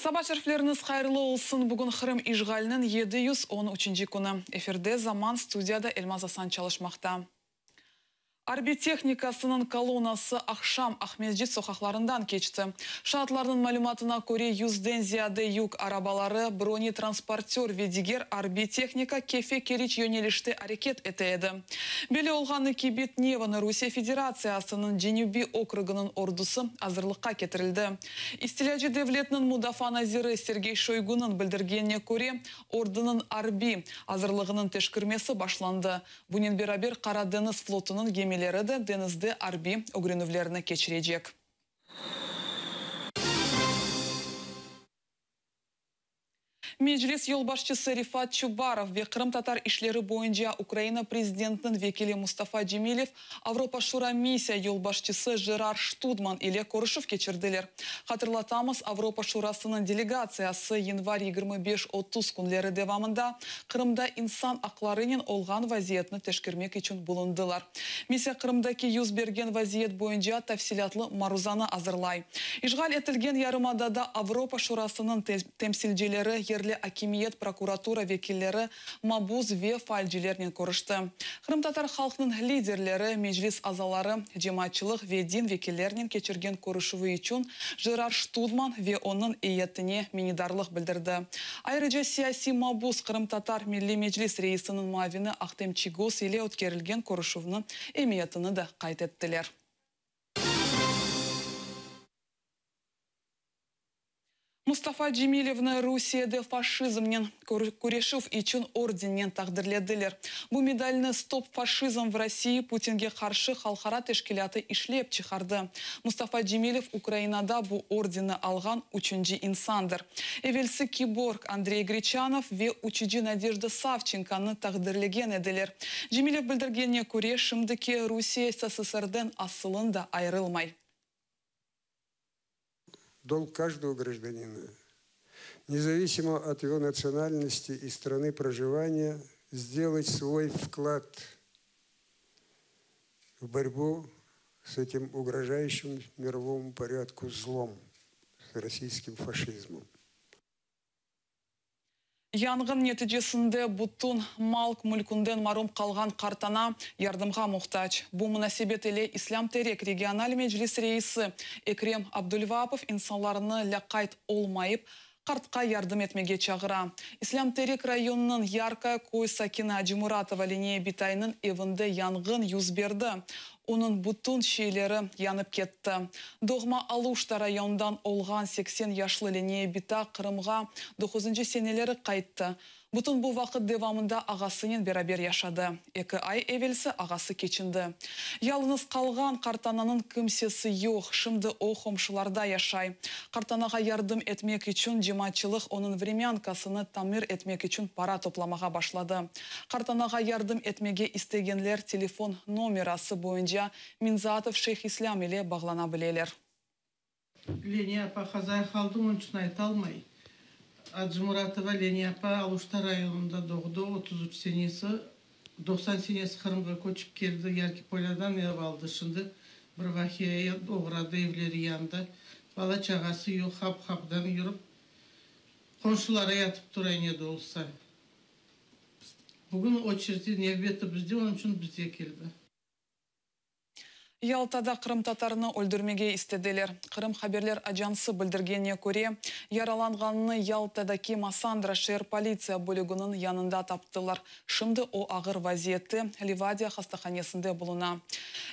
Saba şerifleriñiz hayırlı olsun! Bugün Qırım işğaliniñ 713-nci künü. Efirde Zaman, studiyada Elmaz Asan çalışmaqta. Arbiy tehnikasınıñ kolonnası aqşam Aqmescit soqaqlarından keçti. Şaatlarnıñ malümatına köre, yüzden ziyade yük arabaları, bronetransportör ve diger arbiy tehnika Kefe-Keriç yönelişte areket ete edi. Belli olğanı kibi, Tnevin Rusiye Federatsiyasınıñ Cenübiy okrugınıñ ordusı azırlıqqa ketirildi. İstilâcı devletniñ mudafaa naziri Sergey Şoygunıñ bildirgenine köre, ordunıñ arbiy azırlığınıñ teşkirmesi başlandı. Bunen beraber Qara deñiz flotunıñ gemileri de deñizde arbiy ögrenüvlerni keçirecek. Meclis yolbaşçısı Refat Çubarov ve qırımtatar işleri boyunca Ukraina prezidentiniñ vekili Mustafa Cemilev Avropa Şura missiya yolbaşçısı Jerar Ştudman ile körüşüv keçirdiler. Hatırlatamız, Avropa Şurasınıñ delegatsiyası yanvar 25-30 künleri devamında Qırımda insan aqlarınen olğan vaziyetni teşkermek içün bulundılar. Missiya Qırımdaki yüz bergen vaziyet boyunca tafsilâtlı maruzanı azırlay. İşğal etilgen yarımadada Avropa Şurasınıñ temsilcileri, yerli akimiyet, prokuratura vekilleri, mabus ve faalcilernen körüşti. Qırımtatar halqınıñ liderleri, Meclis azaları, cemaatçılıq ve din vekillerinen keçirgen körüşüvi içün Jerar Ştudman ve onıñ eyyetine minnetdarlıq bildirdi. Ayrıca siyasiy mabus Qırımtatar Milliy Meclis reisiniñ muavini Ahtem Çiygoz ile ötkerilgen körüşüvniñ emiyetini de qayd ettiler. Mustafa Cemilevni Rusiyede faşizmnen küreşüv içün ordennen taqdirlediler. Bu medalni Stop faşizm в России Putinge qarşı halqara teşkilâtı işlep çıqardı. Mustafa Cemilev Ukrainada bu ordenni alğan üçünci insandır. Evelsi kiborg Andrey Greçanov ve uçucı Nadejda Savçenkonı taqdirlegen ediler. Cemilev bildirgenine köre, şimdiki Rusiye SSSRden asılında ayırılmay. Долг каждого гражданина, независимо от его национальности и страны проживания, сделать свой вклад в борьбу с этим угрожающим мировому порядку злом, с российским фашизмом. Yanğın neticesinde bütün mal mülkünden marum qalğan qartana yardımğa muhtac. Bu munasebet ile İslâm Terek regional meclis reisi Ekrem Abdulvaapov insanlarnı lâqayt olmayıp, qartqa yardım etmege çağıra. İslâm Terek rayonınıñ Yarkoye köy sakini Acımuratova Leniye bitaynıñ evinde yanğın yüz berdi. Onıñ bütün şeyleri yanıp ketti. Doğma Aluşta rayonından olğan 80 yaşlı Leniye bita Qırımğa 9 seneleri qayttı. Bütün bu vaqıt devamında ağasınen beraber yaşadı. 2 ay evelsi ağası keçindi. Yalıñız qalğan qartananıñ kimsesi yoq. Şimdi o qomşularda yaşay. Qartanağa yardım etmek içün cemaatçılıq onıñ vremyankasını tamir etmek içün para toplamağa başladı. Qartanağa yardım etmege istegenler telefon nomerası boyunca Minzaatov Şeyhislâm ile bağlana bileler. Leniye apa qazaya qaldı, onıñ içün aytalmay. Acımuratova Leniye apa Aluşta rayonında doğdı, 33 senesi, 90 senesi Qırımğa köçip keldi, Yarkipolyadan ev aldı. Şimdi bir vaqiaya oğradı, evleri yandı. Bala çağası yoq, hap-hapdan yürip, qomşulara yatıp tura ne de olsa. Bugün очереди nevbeti bizde, onıñ içün bizge keldi. Yaltada qırımtatarını öldürmege istediler. Qırım haberler ajansı bildirgenine köre, yaralanğanını Yaltadaki Massandra şeer politsiya bölüginiñ yanında taptılar. Şimdi o ağır vaziyette Livadiya hastahanesinde buluna.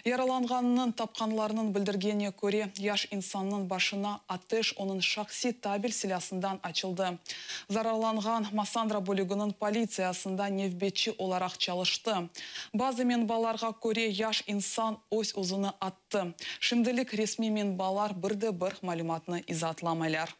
Yaralanğanınıñ tapqanlarınıñ bildirgenine köre, yaş insannıñ başına ateş onıñ şahsiy tabel silâsından açıldı. Zararlanğan Massandra bölüginiñ politsiyasında nevbetçi olaraq çalıştı. Bazı menbalarğa köre, yaş insan öz özüni attı. Şimdilik resmiy menbalar bir de bir malümatnı izaatlamaylar.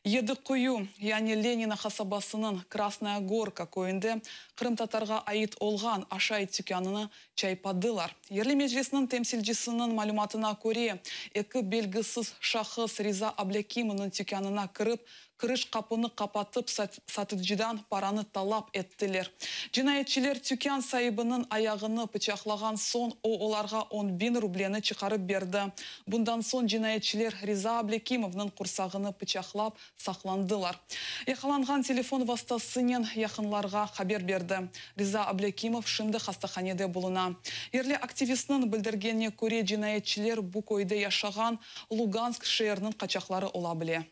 Yedi Quyu, yani Lenino qasabasınıñ Krasnaya Gorka köyünde qırımtatarğa ait olğan aşayt tükânını çaypadılar. Yerli meclisniñ temsilcisiniñ malümatına köre, eki belgisiz şahıs Riza Ablâkimovnıñ tükânına kirip, kiriş qapını qapatıp, satıcıdan paranı talap ettiler. Cinayetçiler tükân saibiniñ ayağını pıçaqlağan soñ, o, olarğa 10.000 rubleni çıqarıp berdi. Bundan soñ cinayetçiler Riza Ablâkimovnıñ qursağını pıçaqlap, saqlandılar. Yaqalanğan telefon vastasınen yaqınlarğa haber berdi. Riza Ablâkimov şimdi hastahanede buluna. Yerli aktivistniñ bildirgenine köre, cinayetçiler bu köyde yaşağan Lugansk şeeriniñ qaçaqları ola bile.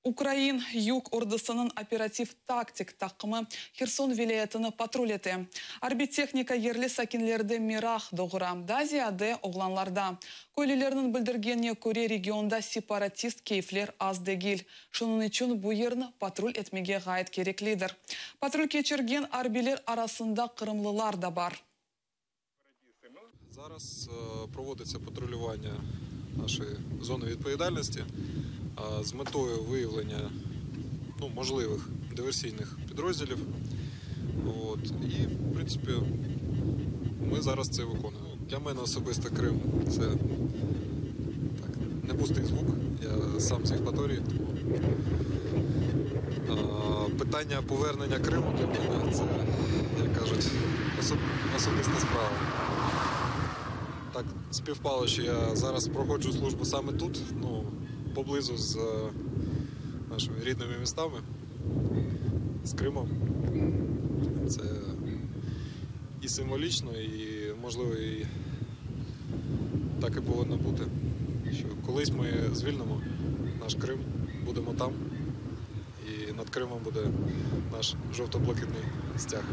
Ukrain yug ordusınıñ operativ-taktik taqımı Herson vilâyetini patrul ete. Arbiy tehnika yerli sakinlerde meraq doğura, daa ziyade oğlanlarda. Köylülerniñ bildirgenine köre, regionda separatist keyfler az degil. Şunıñ içün bu yerni patrul etmege ğayet kereklidir. Patrul keçirgen arbiyler arasında qırımlılar da bar. Зараз проводиться патрулювання нашої зони відповідальності з метою виявлення ну, можливих диверсійних підрозділів. От. І, в принципі, ми зараз це виконуємо. Для мене особисто Крим це так, не пустий звук. Я сам з Євпаторії, тому питання повернення Криму для мене це, як кажуть, особиста справа. Так співпало, що я зараз проходжу службу саме тут, ну, поблизу з нашими рідними містами, з Кримом. Це і символічно, і, можливо, і так і повинно бути. Що колись ми звільнимо наш Крим, будемо там, і над Кримом буде наш жовто-блакитний стяг.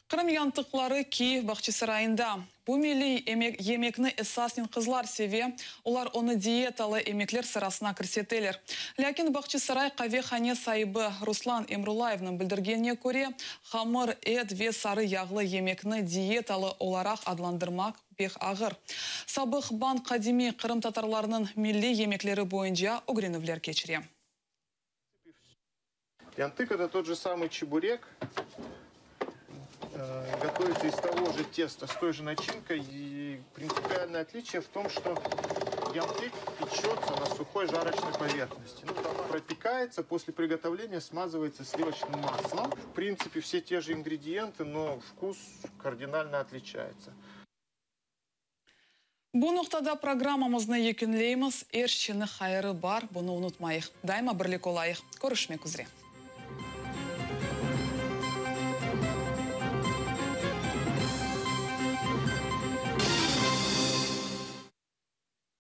Qırım yantıqları Kiyev Bağçasarayında. Bu milliy yemekni esasnen qızlar seve, olar onı diyetalı yemekler sırasına kirseteler. Lâkin Bağçasaray qavehane saibi Ruslan Emrullayevniñ bildirgenine köre, hamır, et ve sarı yağlı yemekni diyetalı olaraq adlandırmaq pek ağır. Sabıq bank hadimi qırımtatarlarnıñ milliy yemekleri boyunca ögrenüvler keçire. Янтык это тот же самый чебурек, готовится из того же теста, с той же начинкой. И принципиальное отличие в том, что янтык печется на сухой жарочной поверхности. Ну, пропекается, после приготовления смазывается сливочным маслом. В принципе, все те же ингредиенты, но вкус кардинально отличается. Bu noqtada programmamıznı yekünleymiz. Er şeyniñ hayırı bar, bunı unutmayıq. Daima birlik olayıq. Körüşmek üzre.